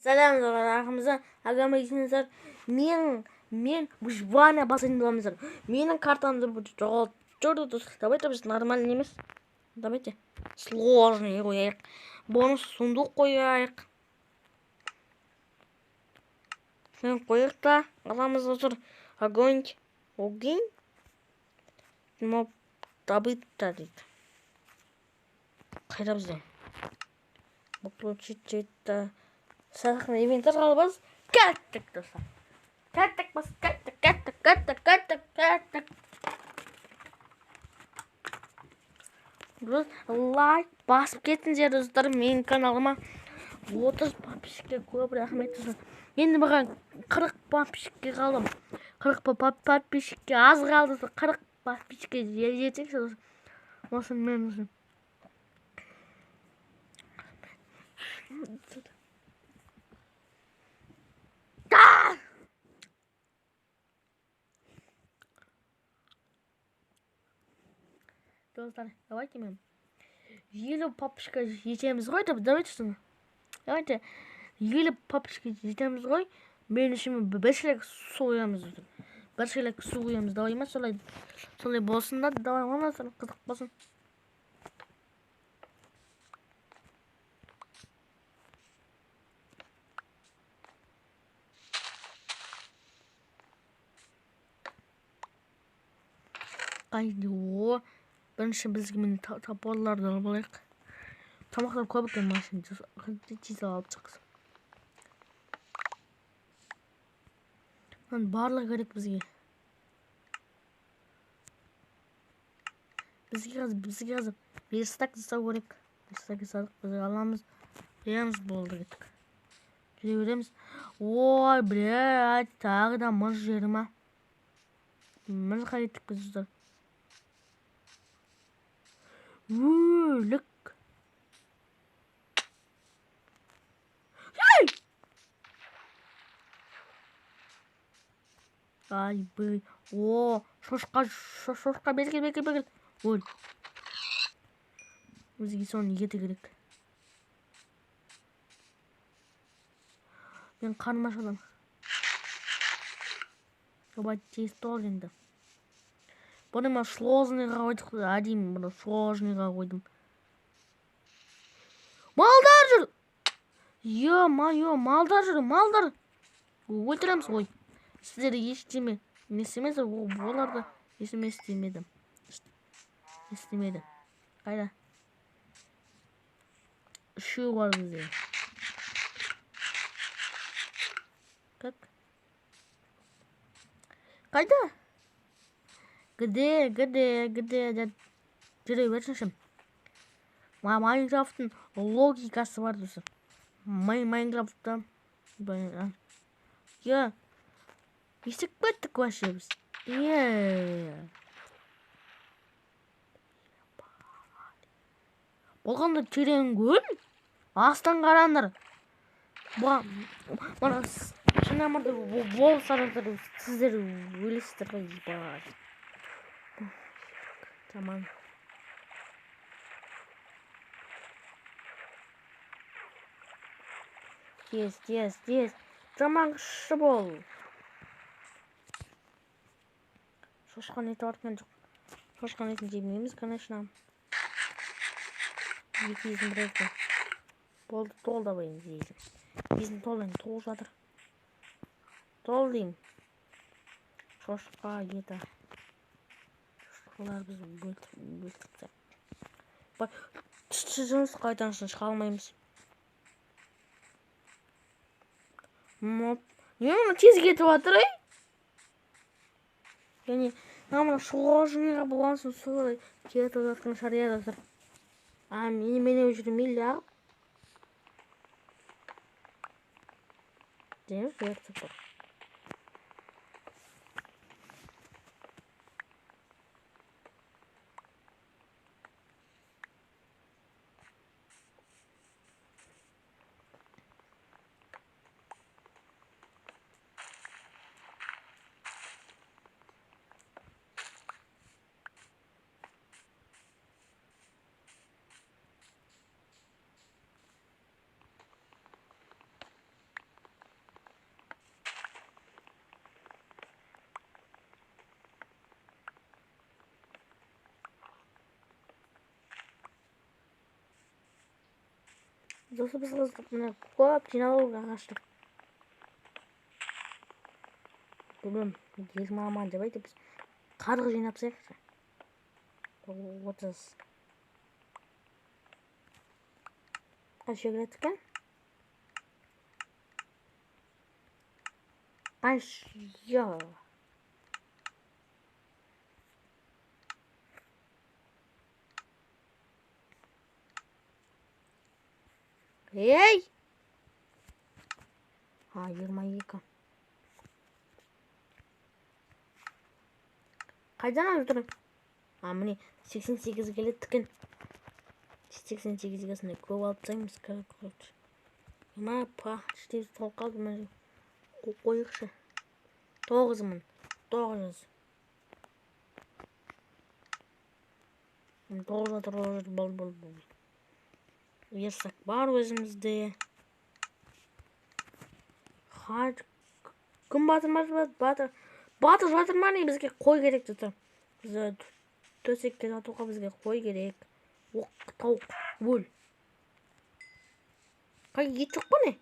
Сәлем арқамызда агамайсыңыздар. Мен выживание басайын боламыздар. Менің картамды жоғалтып жүрді достар. Давайте біз нормальный емес. Давайте сложный қояйық. Бонус сундук қояйық. Сен қояйық та аламыз достар. Огонь. Огонь. Моб добыта дейді. Қайда бізде? Выключить это. Сахна инвентарь алабыз. Кеттік достар. Кеттік бас, кеттік, кеттік, кеттік, кеттік, кеттік. Лайк басып кетіңіздер достар менің каналыма. 30 подписчикке көп рахмет достар. Енді маған 40 подписчикке қалдым. 40 подписчикке аз қалды. 40 подписчикке жетсек достар. Осы мен осы. Достар, давайте мен 50 подписчикке жетеміз ғой, давайте соны. Давайте 50 подписчикке жетеміз ғой. Мен үшін бір шелек су құямыз. Бір шелек су құямыз. Давай ма солай. Солай болсын да, давай ма қызық болсын. Қайда о? Бірінші бізге міне топорларды алып алайық. Тамақтар көп екен машина. Тез алып шықсын. Мынаның барлығы керек бізге. Бізге қазір верстак жасау керек. Верстак жасадық, біз аламыз. Береміз, болды кеттік. Жүре береміз. Ой, блядь, тағы да мыз жері ма? Мыз кеттік біз достар. Өлік. Ай, бый. О, шошқа, шошқа, бері кел, бері кел, бері кел. Өл. Бізге соның еті керек. Мен қарным аш адам. Давай тез тол енді. Бұны мен сложныйға қойдық, әдейі бұны сложныйға қойдым. Малдар жүр! Е-мое, малдар жүр, малдар! Өлтіреміз ғой. Сіздер ештеме не істемейсіздер, олар да ештеме істемеді. Істемеді. Қайда? Үшеу бар бізде. Как? Қайда? Где, где, где, жүре берсінші. Майнкрафттың логикасы бар достар. Майнкрафтта. Я. Естіп кеттік вообще біз. Е. Болғанда терең көл. Астан қараңдар. Мына шынамырды болсаңыздар сіздер өлесіздер ғой, ебать. Жаман. Тез, тез, тез. Жаман күшті бол. Шошқан еті бар екен жоқ. Шошқан етін жемейміз, конечно. Екі езін бір екен. Болды, тол давай енді езін. Езін тол енді, толып жатыр. Тол деймін. Шошқа еті. Шошқалар біз өлтіріп. Түс қайтадан шыға алмаймыз. Моп. Не, мына тез кетіп жатыр, ей? Яғни, мына сложныйға болған соң солай кетіп жатқан шығар, иә, достар. А, мені уже миллиард. Демек, версия бар. Достар, біз қазір мына көп жиналу ағашты. Білмеймін, 20 ма деп айтып, біз 40 жинап тастайықшы. 30. Қанша келеді екен? Қанша? Ей! А, 22. Қайдан алып тұрмын? А, міне 88 келеді екен. 88-ге сондай көп алып тастаймыз, короче. Мына почти толып қалды, мына қойықшы. 9900. 9900 бол. Версак бар өзімізде. Кім батыр ма? Батыр. Батыр жатыр ма не? Бізге қой керек достар. Біз төсекке жатуға бізге қой керек. Оқ, тауық, өл. Қай ет жоқ па не?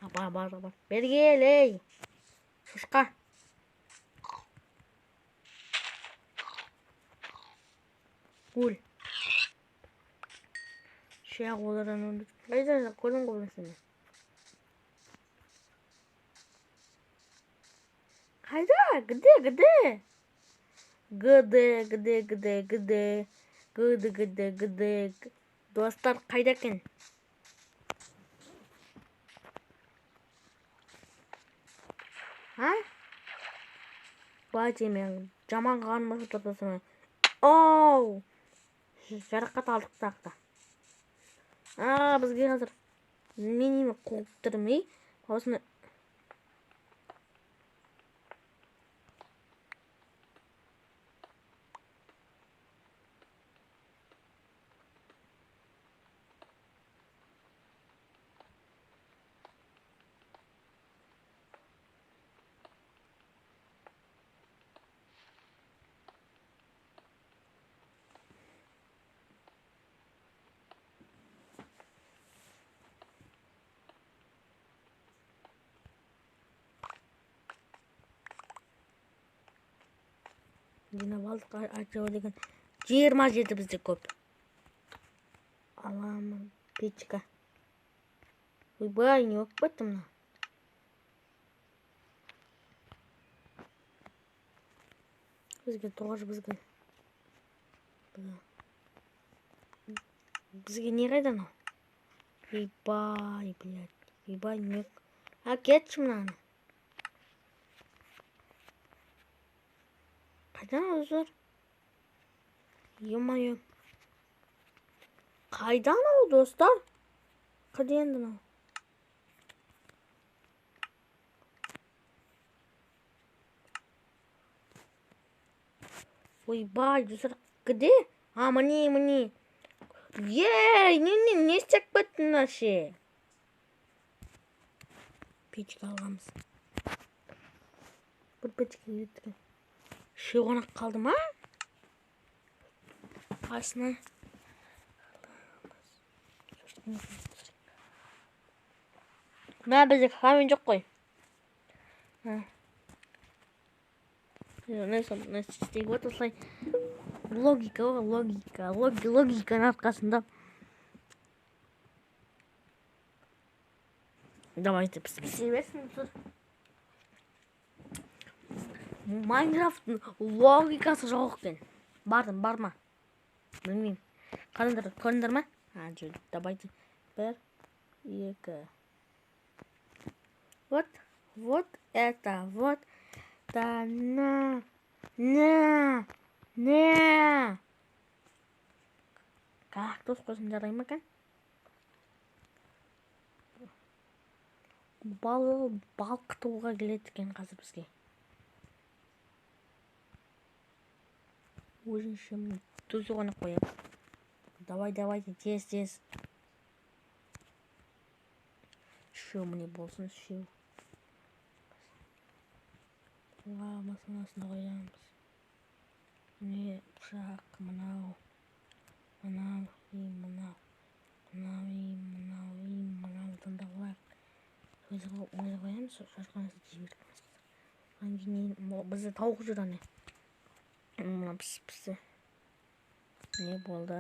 А, бар, бар, бар. Бері кел, ей. Шошқа. Өл. Шияқ олардан өлді. Қайда көрдің ғой сені? Қайда? Где, где? Где, где, где, где? Где, где, где? Достар қайда екен? А? Бәте, мен жаман қарным ашып тұр достар. Оу! Жарақат алдық тағы да. А, бізге қазір мені қуып тұрмай, осыны жинап алдық. Әйтеуір деген 27 бізде көп. Аламын печка. Ойбай, не болып кетті мына? Бізге тоғыз, бізге. Бізге не қайда анау? Ойбай, блядь. Ойбай, не. А, кетші мынаны. Қайдан достар? Ё-моё. Қайдан ол достар? Қайда енді мынау? Ойбай, достар, где? А, міне, міне. Ей, не істеп кеттің вообще? Печка аламыз. Бір печка келеді. Үшеу ғана қалды ма? Астына. Мә, бізде камень жоқ қой. Вот осылай. Логика, логика, логиканың арқасында. Давайте пісіре берсін. Майнкрафттың логикасы жоқ екен. Бардым, бар ма? Білмеймін. Қараңдар, көрдіңдер ма? А, жоқ, давайте. 1, 2. Вот, вот это, вот. Да, на, на, на. Кактус қойсам жарай ма екен? Балқытуға келеді екен қазір бізге. Өзінше түзу ғана қоямын. Давай, давайте, тез, тез. Үшеу міне болсын, үшеу. Астына қоямыз. Міне пышақ, мынау, мынау и мынау. Мынау үй, мынау үй, мынау таңдап алайық. Өзі қоямыз, шошқаны жіберіп. Одан кейін бізде тауық жүр ане. Мына пісіп пісті. Не болды?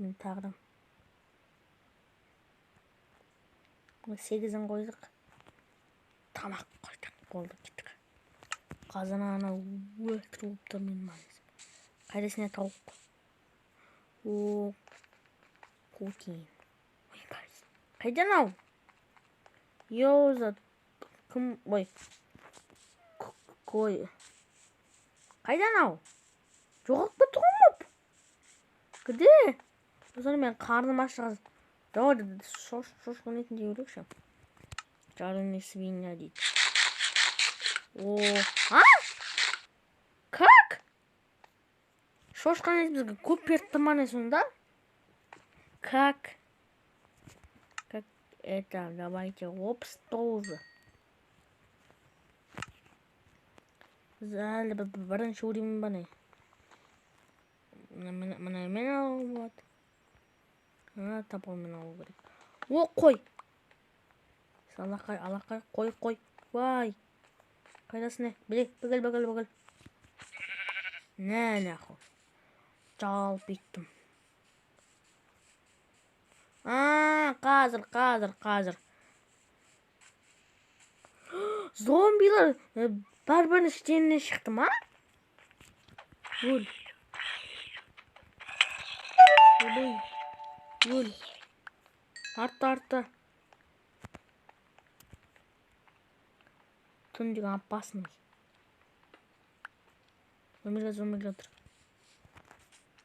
Мен тағы да 8-ін қойдық. Тамақ қойдық. Болды, кеттік. Қазан ана өлтіріп тұр менің маңызым. Қайдасына тауық? О, көтен. Қайда анау? Йоза, кім, ой. Қой. Қайда анау? Жоғалып кетті ғой моп. Где? Сосын мен қарным аш қазір. Давай, шошқаның етін жеу керекші. Жареный свинья дейді. О, а? Как? Шошқаның еті бізге көп беріп тұр ма не сонда? Как? Как это? Давайте, оп, стол же. Біз әлі бірінші уровень ба не? Мына мен алуға болады. Ана топормен алу керек. О, қой. Алақай, алақай, қой, қой. Вай. Қайдасың не? Білек, бүгіл, бүгіл, бүгіл. Нә, нахуй. Жалп еттім. А, қазір, қазір, қазір. Зомбилар бір-бірінің іштерінен шықты ма? Өл. Ой. Өл. Артта, артта. Түн деген опасный. Зомбилер, зомбилер тұр.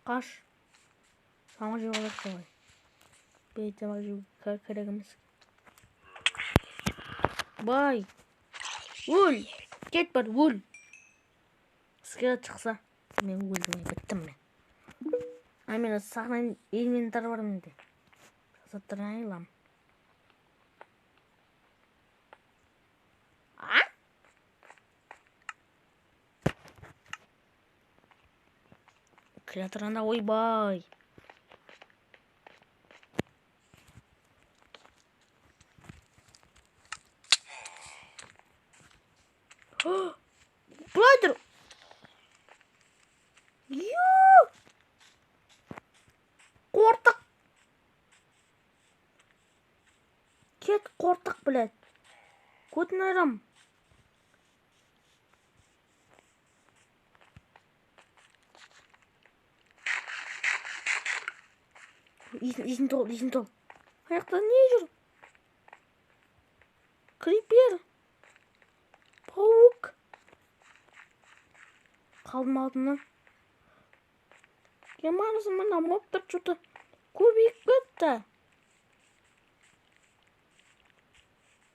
Қаш. Тамақ жеуге болады солай. Бей, тамақ жеу керек емес. Бай. Өл. Кет бар, өл. Скелет шықса, мен өлдім, біттім мен. Ай, мен сахна инвентарь бар менде. Заттар айлам. А? Креатор анда, ойбай. Былай тұр. Ё! Қортық. Кет, қортық, блядь. Көтін айрам. Есін тол, есін тол. Аяқта не жүр? Крипер. Паук. Қалдым алдына. Германиясы мына мобтар что-то көбейіп кетті.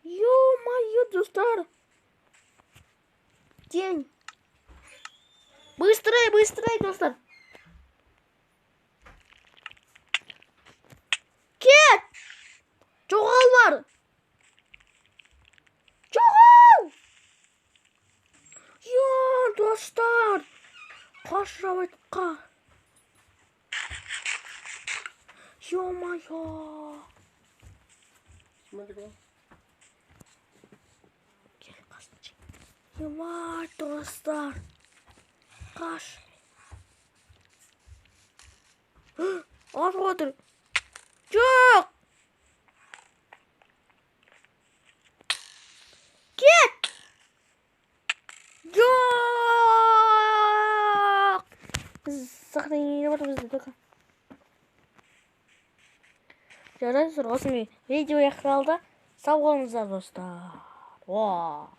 Ё-моё, достар. День. Быстрей, быстрей, достар. Кет! Жоғал бар. Жоғал! Ё, достар. Қаш, давай, қа. Ё-моё. Кел, қаш. Ё-моё, достар. Қаш. Ашып отыр. Жоқ! Кет! Жоқ! Сохранение бар бізде только. Жарайсыздар, осымен видео аяқталды. Сау болыңыздар, достар. Уа!